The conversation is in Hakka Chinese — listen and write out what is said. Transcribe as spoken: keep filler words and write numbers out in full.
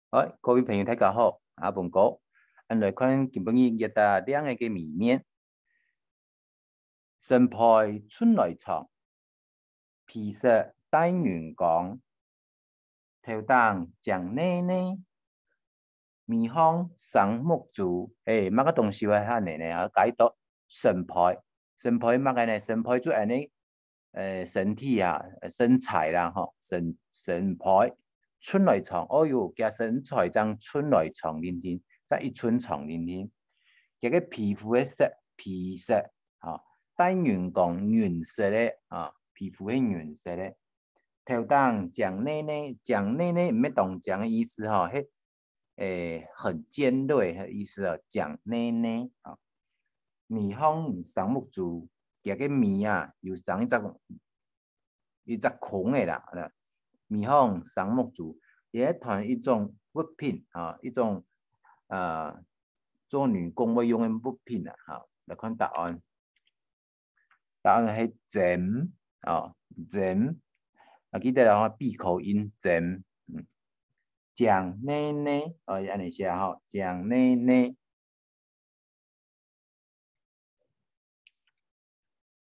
好，各位朋友，大家好，阿文哥，恁來看今晡日一隻令仔个謎面。身背春來長，皮色帶銀光，頭頂靚膩膩，尾項生目珠。誒，麼个東西會恁樣呢？啊，解讀身背，身背麼个呢？身背就恁樣，呃，身體啊，身材啦，吼，身，身背。春來長，哦喲，佢身材正春來長定定，正一寸長定定。佢个皮膚个色，皮色，吼，帶銀光，銀色个，啊，皮膚係銀色个。頭頂靚膩膩，靚膩膩，毋係當靚个意思吼，係，誒，很尖銳个意思哦，靚膩膩啊。尾項生目珠，佢个尾啊，有生一隻，一隻空个啦，尾項生目珠，也係揣一種物品啊，一種，呃，做女工會用个物品啊，哈，來看答案。答案係針，哦，針。啊，記得哦，閉口音，針。嗯，靚膩膩，哦，恁樣寫吼，靚膩膩。